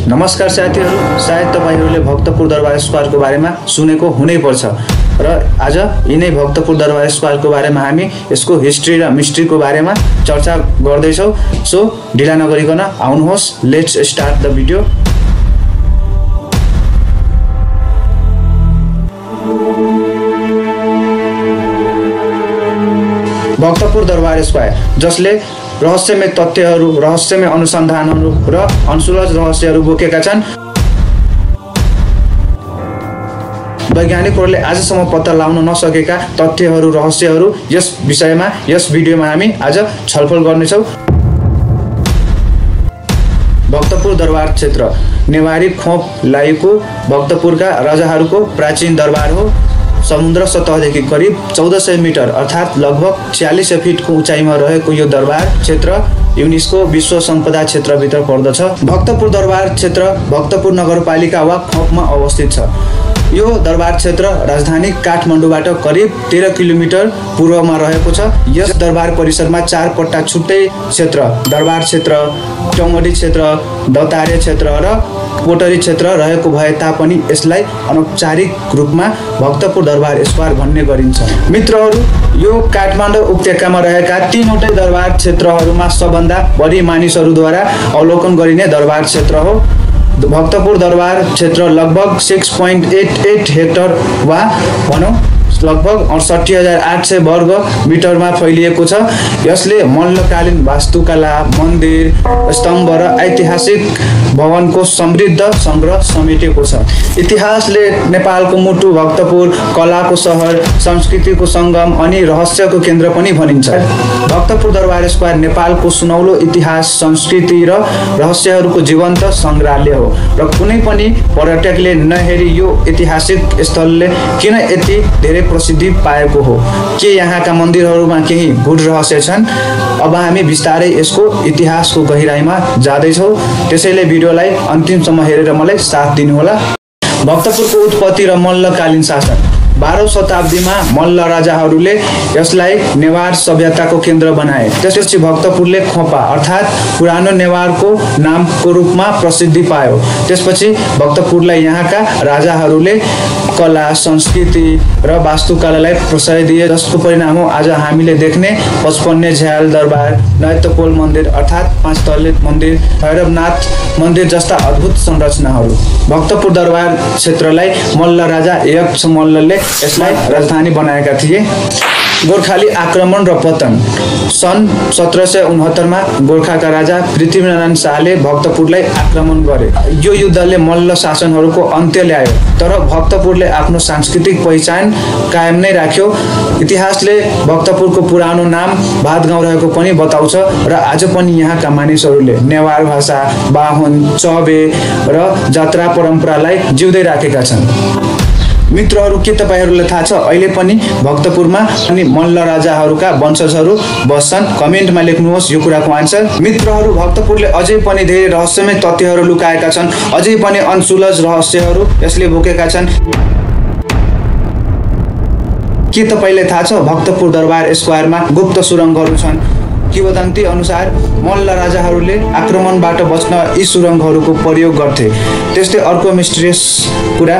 नमस्कार साथीहरू, सायद तपाईहरुले भक्तपुर दरबार स्क्वायरको बारेमा सुनेको हुनै पर्छ र आज यिनै भक्तपुर दरबार स्क्वायरको बारेमा हामी यसको हिस्ट्री र मिस्ट्रीको बारेमा चर्चा गर्दै छौं। सो ढिला नगरिकन आउनुहोस्, let's start the video. Bhaktapur दरबार स्क्वायर जसले रहस्यमय तथ्यहरू, रहस्यमय अनुसन्धानहरू र अनसुलझ रहस्यहरू बोकेका छन्। वैज्ञानिकहरूले आजसम्म पत्ता लगाउन नसकेका तथ्यहरू, रहस्यहरू यस विषयमा यस भिडियोमा हामी आज छलफल गर्नेछौँ। भक्तपुर दरबार क्षेत्र नेवारी खोप लाएको भक्तपुरका राजाहरूको प्राचीन दरबार हो। समुद्र सतहदेखि करिब 1400 मिटर अर्थात् लगभग 46 फिटको उचाइमा रहेको यो दरबार क्षेत्र युनेस्को विश्व सम्पदा क्षेत्रभित्र पर्दछ। भक्तपुर दरबार क्षेत्र भक्तपुर नगरपालिका वा खोपमा अवस्थित छ। यो दरबार क्षेत्र राजधानी काठमाडौँबाट करिब 13 किलोमिटर पूर्वमा रहेको छ। यस दरबार परिसरमा 4 पट्टा छुट्टै क्षेत्र, दरबार क्षेत्र, टंगडी क्षेत्र, दतारे क्षेत्र र पोटरी क्षेत्र रहेको भए तापनि यसलाई अनौपचारिक रूपमा भक्तपुर दरबार स्क्वायर भन्ने गरिन्छ। मित्रहरू, यो काठमाडौँ उपत्यकामा रहेका तीनवटै दरबार क्षेत्रहरूमा सबभन्दा बढी मानिसहरूद्वारा अवलोकन गरिने दरबार क्षेत्र हो। भक्तपुर दरबार क्षेत्र लगभग 6.88 हेक्टर वा भनौँ लगभग 68,800 वर्ग मिटरमा फैलिएको छ। यसले मल्लकालीन वास्तुकला, मन्दिर, स्तम्भ र ऐतिहासिक भवनको समृद्ध संग्रह समेटेको छ। इतिहासले नेपालको मुटु भक्तपुर कलाको शहर, संस्कृतिको संगम अनि रहस्यको केन्द्र पनि भनिन्छ। भक्तपुर दरबार स्क्वायर नेपालको सुनौलो इतिहास, संस्कृति र रहस्यहरूको जीवन्त संग्रहालय हो र कुनै पनि पर्यटकले नहेरी यो ऐतिहासिक स्थलले किन यति धेरै प्रसिद्धि पाएको हो? के यहाँका मन्दिरहरूमा केही गूढ रहस्य छन्? अब हामी बिस्तारै यसको इतिहासको गहिराइमा जाँदैछौँ, त्यसैले भिडियोलाई अन्तिमसम्म हेरेर मलाई साथ दिनुहोला। भक्तपुरको उत्पत्ति र मल्लकालीन शासन 12औं शताब्दीमा मल्ल राजाहरूले यसलाई नेवार सभ्यताको केन्द्र बनाए। त्यसपछि भक्तपुरले खोपा अर्थात् पुरानो नेवारको नामको रूपमा प्रसिद्धि पायो। त्यसपछि भक्तपुरलाई यहाँका राजाहरूले कला, संस्कृति र वास्तुकलालाई प्रश्रय दिए, जसको परिणाम हो आज हामीले देख्ने 55 झ्याल दरबार, नयतपोल मन्दिर अर्थात् 5 तल्ले मन्दिर, भैरवनाथ मन्दिर जस्ता अद्भुत संरचनाहरू। भक्तपुर दरबार क्षेत्रलाई मल्ल राजा यक्ष मल्लले यसलाई राजधानी बनाएका थिए। गोर्खाली आक्रमण र पतन सन् 1769 मा गोर्खाका राजा पृथ्वीनारायण शाहले भक्तपुरलाई आक्रमण गरे। यो युद्धले मल्ल शासनहरूको अन्त्य ल्यायो, तर भक्तपुरले आफ्नो सांस्कृतिक पहिचान कायम नै राख्यो। इतिहासले भक्तपुरको पुरानो नाम भातगाउँ रहेको पनि बताउँछ र आज पनि यहाँका मानिसहरूले नेवार भाषा, बाहुन, चबे र जात्रा परम्परालाई जिउँदै राखेका छन्। मित्रहरू, के तपाईहरुलाई थाहा छ अहिले पनि भक्तपुरमा अनि मल्ल राजाहरूका वंशजहरू बस्छन्? कमेन्टमा लेख्नुहोस् यो कुराको आन्सर। मित्रहरू, भक्तपुरले अझै पनि धेरै रहस्यमय तथ्यहरू लुकाएका छन्, अझै पनि अनसुलझ रहस्यहरू यसले बोकेका छन्। के तपाईलाई थाहा छ भक्तपुर दरबार स्क्वायरमा गुप्त सुरङ्गहरू छन्? किंवदन्ती अनुसार मल्ल राजाहरूले आक्रमणबाट बच्न यी सुरङ्गहरूको प्रयोग गर्थे। त्यस्तै अर्को मिस्ट्रियस कुरा,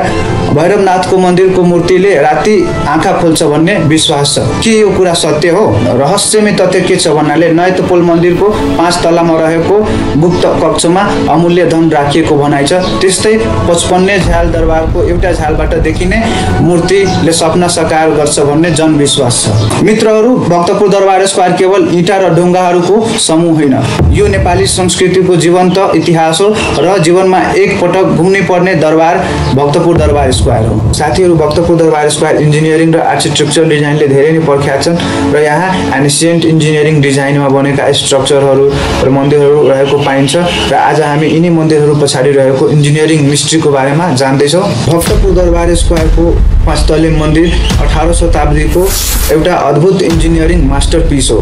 भैरवनाथको मन्दिरको मूर्तिले राति आँखा खोल्छ भन्ने विश्वास छ। के यो कुरा सत्य हो? रहस्यमय तथ्य के छ भन्नाले नयतपोल मन्दिरको 5 तलामा रहेको गुप्त कक्षमा अमूल्य धन राखिएको भनाइ छ। त्यस्तै 55 झ्याल दरबारको एउटा झ्यालबाट देखिने मूर्तिले सपना साकार गर्छ भन्ने जनविश्वास छ। मित्रहरू, भक्तपुर दरबार स्क्वायर केवल इँटा र ढुङ्गाहरूको समूह होइन, यो नेपाली संस्कृतिको जीवन्त इतिहास हो र जीवनमा एक पटक घुम्नै पर्ने दरबार भक्तपुर दरबार स्क्वायर हो। साथीहरू, भक्तपुर दरबार स्क्वायर इन्जिनियरिङ र आर्किटेक्चर डिजाइनले धेरै नै प्रख्यात छन् र यहाँ एन्सियन्ट इन्जिनियरिङ डिजाइनमा बनेका स्ट्रक्चरहरू र मन्दिरहरू रहेको पाइन्छ र आज हामी यिनै मन्दिरहरू पछाडि रहेको इन्जिनियरिङ मिस्ट्रीको बारेमा जान्दैछौँ। भक्तपुर दरबार स्क्वायरको 5 तल्ले मन्दिर 18औं शताब्दीको एउटा अद्भुत इन्जिनियरिङ मास्टरपिस हो।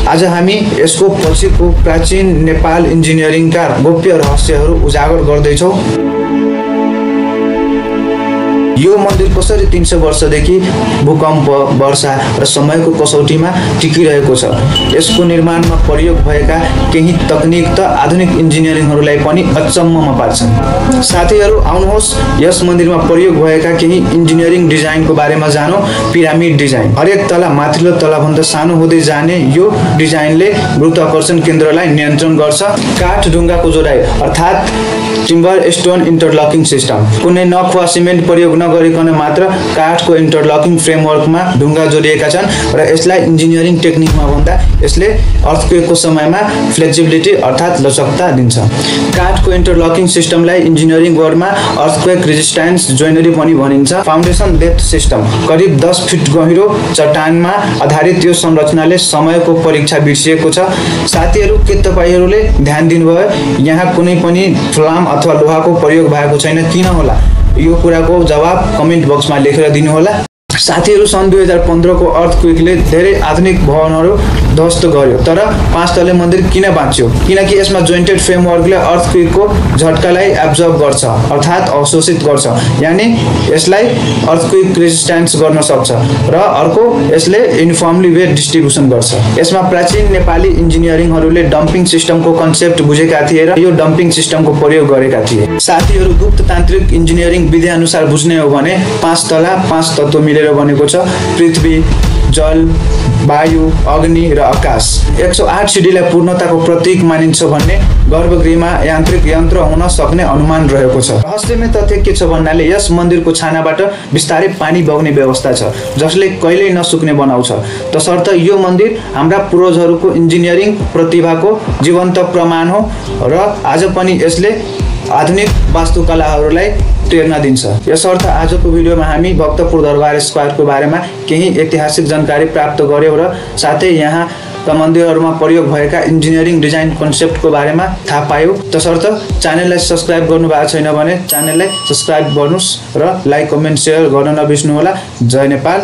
आज हामी यसको पछिको प्राचीन नेपाल इन्जिनियरिङका गोप्य रहस्यहरू उजागर गर्दैछौँ। यो मन्दिर कसरी 300 वर्षदेखि भूकम्प, वर्षा र समयको कसौटीमा टिकिरहेको छ। यसको निर्माणमा प्रयोग भएका केही तकनिक त आधुनिक इन्जिनियरिङहरूलाई पनि अचम्ममा पार्छन्। साथीहरू, आउनुहोस् यस मन्दिरमा प्रयोग भएका केही इन्जिनियरिङ डिजाइनको बारेमा जानौँ। Pyramid design. हरेक तला माथिल्लो तलाभन्दा सानो हुँदै जाने यो डिजाइनले गुरुत्वाकर्षण केन्द्रलाई नियन्त्रण गर्छ। काठ ढुङ्गाको जोडाइ अर्थात् टिम्बर स्टोन इन्टरलकिङ सिस्टम। कुनै नख वा सिमेन्ट प्रयोग नगरिकन मात्र काठको इन्टरलकिङ फ्रेमवर्कमा ढुङ्गा जोडिएका छन् र यसलाई इन्जिनियरिङ टेक्निकमा भन्दा यसले अर्थक्वेकको समयमा फ्लेक्सिबिलिटी अर्थात् लचकता दिन्छ। काठको इन्टरलकिङ सिस्टमलाई इन्जिनियरिङ वर्डमा अर्थक्वेक रेजिस्टेन्स जोइनरी पनि भनिन्छ। Foundation depth system. करिब 10 फिट गहिरो चट्टानमा आधारित यो संरचनाले समयको परीक्षा बिर्सिएको छ। साथीहरू, के तपाईहरूले ध्यान दिनुभयो यहाँ कुनै पनि फलाम अथवा लोहाको प्रयोग भएको छैन? किन होला? यो कुराको जवाब कमेन्ट बक्समा लेखेर दिनुहोला। साथीहरू, सन् 2015 को अर्थक्वेकले धेरै आधुनिक भवनहरू ध्वस्त गर्यो, तर 5 तले मन्दिर किन बाँच्यो? किनकि यसमा जोइन्टेड फ्रेमवर्कले अर्थक्वेकको झट्कालाई एब्जर्ब गर्छ अर्थात् अवशोषित गर्छ, यानि यसलाई अर्थक्वेक रेजिस्टेन्स गर्न सक्छ र अर्को यसले युनिफर्मली वेट डिस्ट्रिब्युसन गर्छ। यसमा प्राचीन नेपाली इन्जिनियरिङहरूले डम्पिङ सिस्टमको कन्सेप्ट बुझेका थिए र यो डम्पिङ सिस्टमको प्रयोग गरेका थिए। साथीहरू, गुप्त तान्त्रिक इन्जिनियरिङ विधि अनुसार बुझ्ने हो भने 5 तला 5 तत्त्व मिलेर बनेको छ। पृथ्वी, जल, वायु, अग्नि र आकाश। 108 सिडीलाई पूर्णताको प्रतीक मानिन्छ भन्ने गर्भगृहमा यान्त्रिक यन्त्र हुन सक्ने अनुमान रहेको छ। रहस्यमय तथ्य के छ भन्नाले यस मन्दिरको छानाबाट बिस्तारै पानी बग्ने व्यवस्था छ जसले कहिल्यै नसुक्ने बनाउँछ। तसर्थ यो मन्दिर हाम्रा पूर्वजहरूको इन्जिनियरिङ प्रतिभाको जीवन्त प्रमाण हो र आज पनि यसले आधुनिक वास्तुकलाहरूलाई प्रेरणा दिन्छ। यसर्थ आजको भिडियोमा हामी भक्तपुर दरबार स्क्वायरको बारेमा केही ऐतिहासिक जानकारी प्राप्त गर्यौँ र साथै यहाँका मन्दिरहरूमा प्रयोग भएका इन्जिनियरिङ डिजाइन कन्सेप्टको बारेमा थाहा पायौँ। तसर्थ च्यानललाई सब्स्क्राइब गर्नुभएको छैन भने च्यानललाई सब्स्क्राइब गर्नुहोस् र लाइक, कमेन्ट, सेयर गर्न नबिर्स्नुहोला। जय नेपाल।